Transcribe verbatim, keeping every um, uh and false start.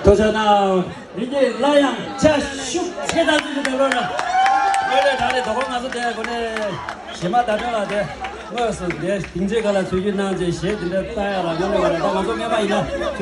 ཐུགས་རྗེ་གནང་། རིགས་ཀྱི་སླར་ཡང་ཆ་ཤུགས་ཆེ་ད་ཚུལ་གྱི་འདེམས་རོགས་ར། དངོས་གནས་དྲང་གནས་དོ་དགོང་ང་ཚོ་དེ་དངོས་གནས་གཞས་མ་ཟླ་སྒྲོན་ལགས་དེ་དངོས་སུ་དེ་སྡིངས་ཆའི་སྒང་ལ་ཚུར་རྒྱུག་གནང་རྗེས་གཞས་དེ་འདྲ་བཏང་ཡག་ལ་དངོས་གནས་བ་ར་ད་ང་ཚོ་སྔོན་མ་ཡིན་ན།